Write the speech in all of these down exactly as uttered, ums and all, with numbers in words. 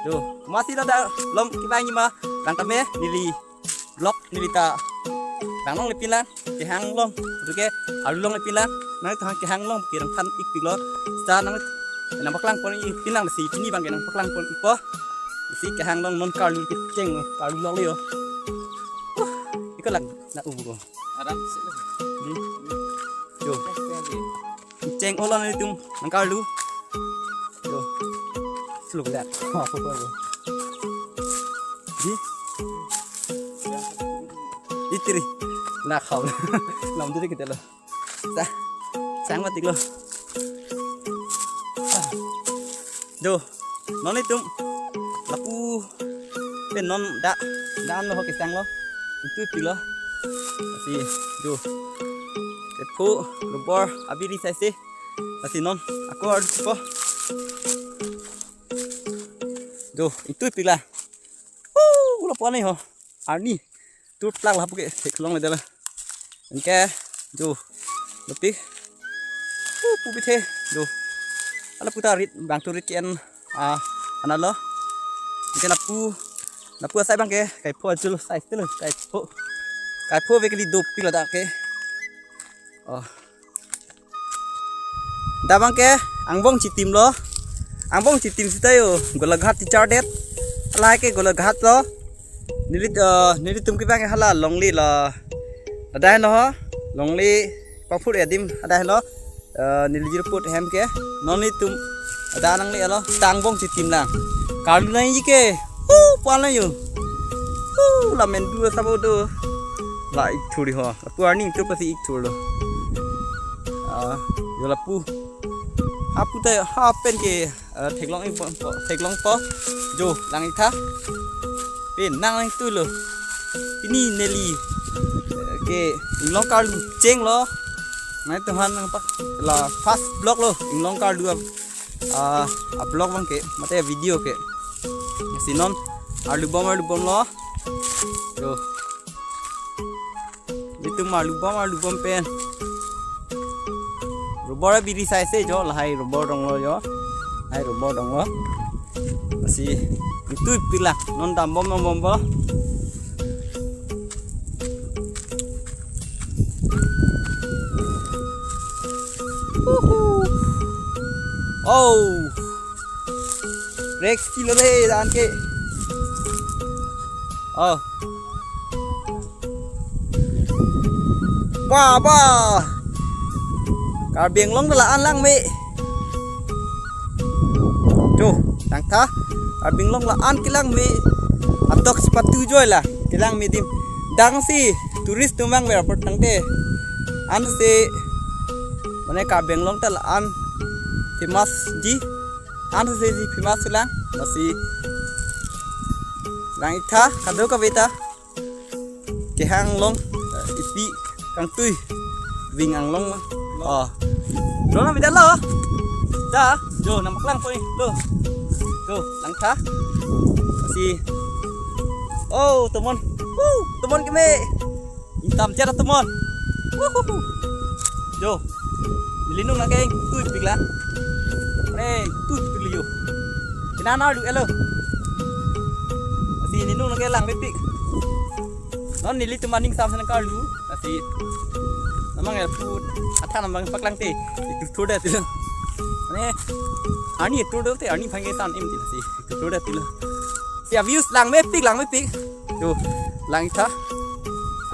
Jo, masi lo da lom kevang ma, bang tame neli vlog neli ta vang longle pinlang, kehang long, itu ke arlu longle pinlang, nangtum kehang long, kerang than ik pik lo, sa nang, nangpaklang pon ik pinlang si, pini bang ke nangpaklang pon ikpo, si kehang long non karlu kecheng, karlu longle yo. Uh, iko lang, na ubu ko. Aram sih. Hmm. Jo. Cheng olo nelitum nangkarlu. Jo. Suluk le. Ha, apa apa. Di. Itiri. Na khau. Nam diri kita lo. Sa. Sang mati lo. Jo. Non itum lapu pen non da, da an lo ho kesang lo. Itu pilo. Asi jo. Ketku rubor abiri saise. Asi non ako arju po. Jo, itu pila. Hu, lapu ani ho. Arni. Tur plak lapu ke theklongle dala. Anke jo. Lapi. Hu, pu pithe jo. Ala puta rit bang tur rit ke-en, ah, analo. Anke lapu, lapu asai bang ke kaipho ajul sai stil kaipho. Kaipho ve kali dopik ladak ke. Oh. Da bang ke angbong chitim lo. Angbong chitim sita yo Golaghat teacher det. Lahai ke Golaghat lo. Neli, eh, nelitum kevang ke hala longle lo. Adai lo ho. Longle paphur adim adai lo. Eh, neli jirput hem ke. Non nelitum ada nangle lo. Angbong chitim lang. Karlu nangji ke. Hu, puan lang yo. Hu, lamen dua sabo do. La ik thuri ho. Lapu arni tu pasi ik thur lo. Ah, jo lapu. Hapu ta hapen ke, eh, theklong ik po, theklong po. Jo, lang ik tha. Pen nang lang tu lo. Pini neli, eh, ke inglong karlu cheng lo. Nangtum aphan nangpak la first vlog lo. Inglong karlu ap, ah, a vlog bang ke, mate video ke. Si non arlu bom, arlu bom lo. Jo. Nelitum arlu bom, arlu bom pen. Rubor abiri saise jo, lahai rubor dong lo jo. Lahai rubor dong lo. Asi itu pila, non dam bom, bom, bom, bom. Uhu. Oh. Break silo de, dan ke. Oh. Ba, ba. Karbi Anglong la-an lang me. Jo, tangtha. Karbi Anglong la-an kelang me. Atok sepatu joi la kelang me dim. Dang si tourist tum bang ber apot tangte. Ansi mane Karbi Anglong ta la-an famous ji. Ansi si famous lang. Lasi lang ik tha, kadokave ta. Kehang long, eh, ipi kangtui. Ving anglong ma. Oh. Lo na bida lo. Da, jo nangpaklang poi lo. Jo, lang tha. Si. Oh, tomon. Hu, tomon keme. Ingtam jara tomon. Hu, hu, hu. Jo. Neli nung nangke ingtui pik la. Pre, ingtui pik lo jo. Kena na du elo. Si neli nung nangke lang pik. Non nelitum aning sam sen karlu, lasi. Namang ya put, athan namang paklang te, itu tur det tilo. Mane, arni tur det te, arni bhangke san im tilo si, itu tur det tilo. Si views lang mepik, lang mepik. Jo, lang ik tha.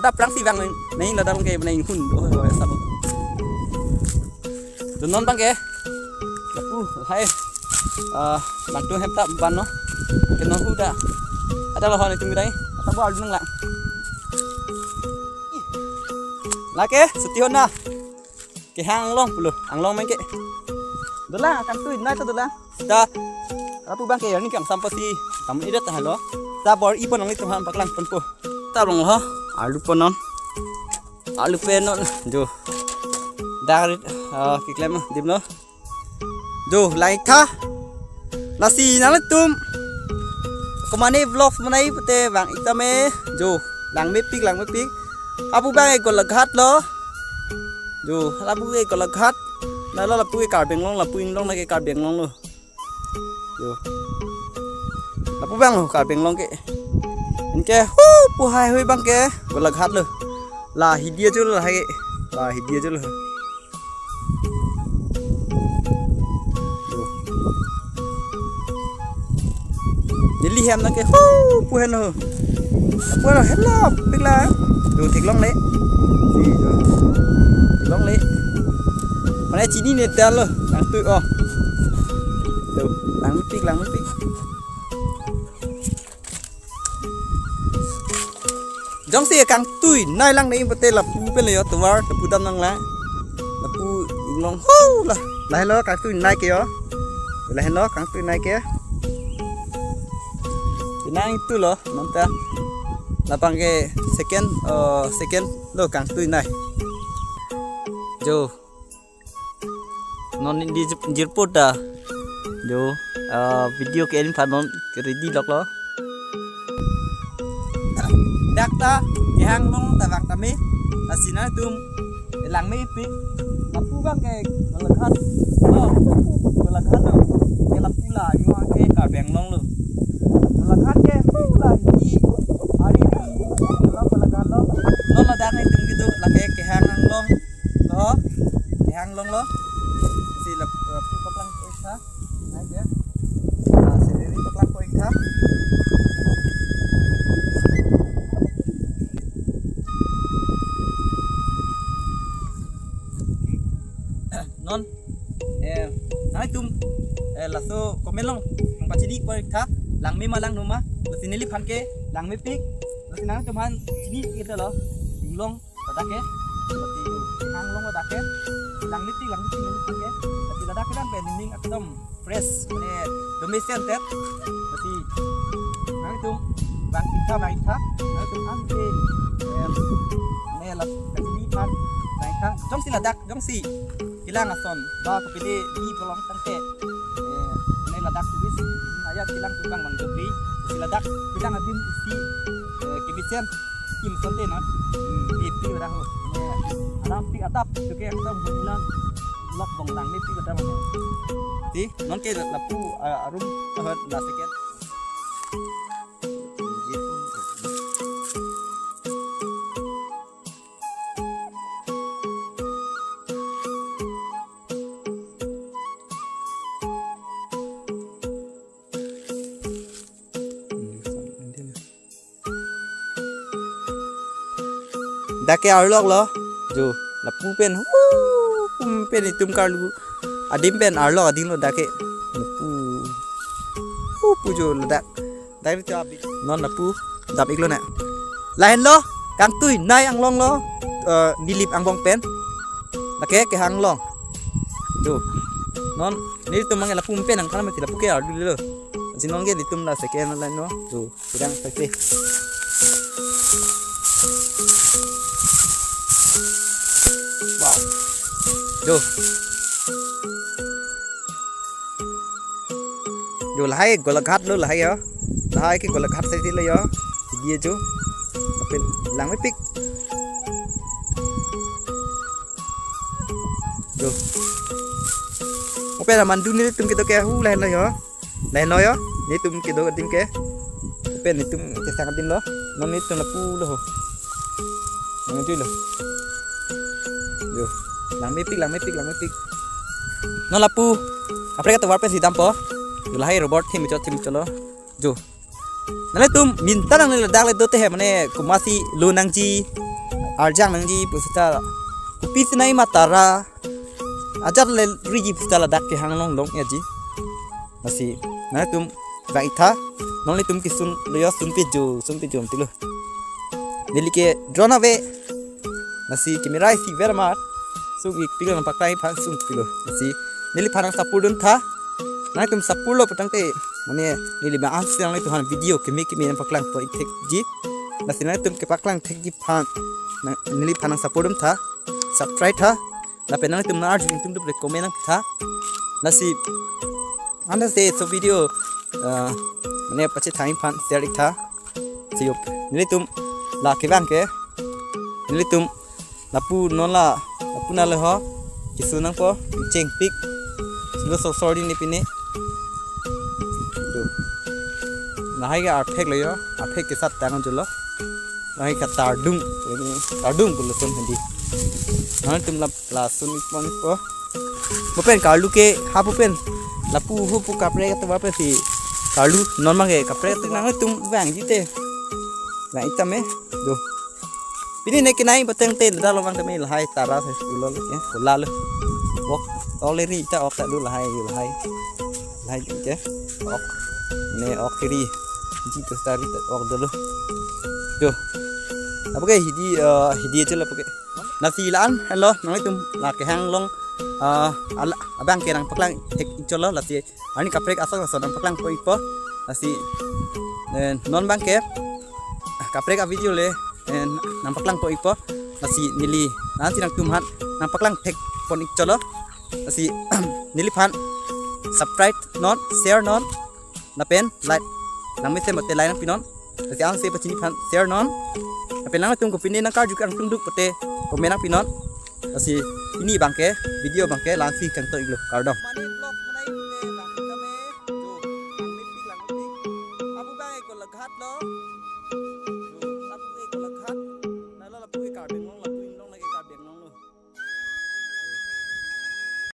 Ada prang si bang neng, neng ada bang ke neng hun, oh, oh, sabo. To non bang ke. Lapu, hai. Ah, bang tu hem ta ban lo. Ke non hu da. Ada lo hon itu mirai. Ata bo alung lang. Lake, seti hona. Kehang anglong pulo, anglong main ke. Dolang, kangtui, nai to dolang. Da. Lapu bang ke, ini kang sampo si. Tam idat halo. Da bor-i pon nelitum aphan paklang ponpo. Ta long ho, arlu pon non. Arlu pen non, jo. Darit, ah, keklem, dim lo. Jo, lang ik tha. Lasi nanglitum. Komane vlogs manai pute bang ik tame. Jo, lang mepik, lang mepik. Lapu bang ke Golaghat lo. Jo, lapu ke Golaghat. Na lo lapu ke Karbi Anglong, lapu inglong na ke Karbi Anglong lo. Jo. Lapu abang lo, Karbi Anglong ke. Anke hu pu haihui abang ke Golaghat lo. La hidi ajo lo lahai ke. La hidi ajo lo. Neli hem nang ke hu pu henlo. Pu henlo, henlo pik la. Tu theklongle. Si, tu. Theklongle. Mane chinine tanglo, kangtui o. Tu, langmepik, langmepik. Jongsi kangtui nai lang nai pute lapu pen lo yo, tovar lapu dam nang la. Lapu inglong ho la. Lahelo kangtui nai ke yo. Lahelo kangtui nai ke. Pinang itu lo, nonta. Labang ke second, eh, second lo kangtui nai. Jo. Non di jir-, jirpo ta. Jo, ah, video ke-en aphan non ke-ready loklo. Dak ta, kehang long ta bak tame. Lasi nangtum langmepik. Lapu abang ke Golaghat. Oh, Golaghat lo. Ke lapu la, yo ke Karbi Anglong lo. Golaghat ke hu la hi. Ari hi, lo Golaghat lo. Non ladak nangtum kedo, lake kehang anglong. Lo, kehang anglong lo. Si lap, lapu paklang ko ik tha. Nai ya. Ah, si neli paklang ko ik tha. Non, eh, nangtum, eh, laso comment along nangpachini ko ik tha. Langme ma langnoi ma. Lasi neliphan ke langmepik. Lasi nangtum aphan chini ik tha lo. Inglong ladak ke, lasi kehang long ladak ke, langmepik, langmepik, langmepik ke. Lasi ladak ke dam pen ning ekdom fresh, mane domesen tet. Lasi nangtum bang ik tha, bang ik tha, nangtum ante, em, mane la, kachini aphan bang ik tha. Jongsi ladak, jongsi kelang ason ba kopine di prolong tangte, eh, mane ladak tourist, hmm, ajat kelang pu abang bang jokri. Lasi ladak kelang adim isi, eh, kebisen kim sonte na. Hmm, ipik raho. Eh, alam pik atap, joke ekdom bulan lok bong langmepik atap. Si, non ke lapu, ah, arum tahun la second. Dak ke arlok lo. Jo, lapu pen, hu, pu pen itum karlu adim pen arlok adim lo dak ke. Lapu. Hu pu jo ladak. Dak ke abi. Non lapu dam ik lo na. Lahenlo, kangtui nai anglong lo, eh, Nilip angbong pen. Lake kehang long. Jo. Non nelitum mang lapu pen nangkhan mati lapu ke arlu lo. Lasi non ke nelitum la second line lo. Jo. Sedang sesi. Wow. Jo. Jo, lahai Golaghat lo lahai yo. Lahai ke Golaghat side lo yo. Dia jo. Lapen langmepik. Jo. Open mandu nelitum kedo ke hu lahenlo yo. Lahenlo yo, nelitum kedo adim ke. Pen nelitum kesang adim lo. Non nelitum lapu lo ho. Nangtui lo. Jo. Langmepik, langmepik, langmepik. Non lapu. Kaprek atovar pensi dampo. Jo, lahai robot thim chot thim chot lo. Jo. Nanglitum minta nang ladak le dote he mane komatsi lo nangji. Arjang nangji pusita. Kopi sinai matara. Ajat le riji pusita ladak kehang long long ya ji. Lasi, nangtum bang ik tha, non nelitum kesun lo yo, sunpi jo, sunpi jo, tilo. Neli ke drone ave, lasi camera isi ver mar, sung ik pilo nangpaklang ik aphan sung pilo. Lasi, neliphan nang support dun tha, nangtum support lo pu tangte, mane, neli bang ansi nangtum aphan video keme keme nangpaklang po ik thek ji. Lasi nangtum kepaklang thek ji aphan, nang, neliphan nang support dun tha, subscribe tha, lapen nangtum nang arju ingtum dup recommend nang tha. Lasi, anda se so video, uh, mane pachethang ik aphan share ik tha. Siyup. Nelitum la kevang ke. Nelitum lapu non la, lapu na le ho. Kesun nangpo, chengpik. Silo so sorry ni pine. Tuh. Lahai ke arphek lo jo, arphek kesat tang jolo. Lahai ke tardung, tardung pulo lason hedi. Nangtum lap lason ipon po. Bangpen karlu ke ha bangpen. Lapu hupu kaprek atovar pensi karlu non abangke kaprek nangtum vangji te. Vang-ik tame. Do. Pini ne kenai pateng te dalo abang tame lahai tara se ulo lo ya, ula lo. Ok, ok le ri ta ok ta do lahai, lahai. Lahai ke. Ok. Ne ok ri. Ji to star ri ta ok dolo. Do. Apa ke hedi, eh, hedi aja lo apa ke. Lasi la-an, helo, nangtum la kehang along, eh, ala, abangke nangpaklang thek-ik cholo, lasi arni kaprek asok asok nangpaklangpo-ikpo, lasi, eh, non abangke kaprek a-video le, eh, nangpaklangpo ikpo, lasi neli, nanti nangtum aphan nangpaklang thekpon-ik cholo, lasi neliphan subscribe non, share non, lapen like, nangmesen pote like nangpinon, lasi ansi pachiniphan share non, lapen nangtum kopine nangkarju kangtung duk pote comment nangpinon, lasi pini abangke video abangke la-ansi kangtung-iklo, kardom. Mane vlog manai pute lang kame, jo, lang mepik, lang mepik. Abu abang ekol laghat lo.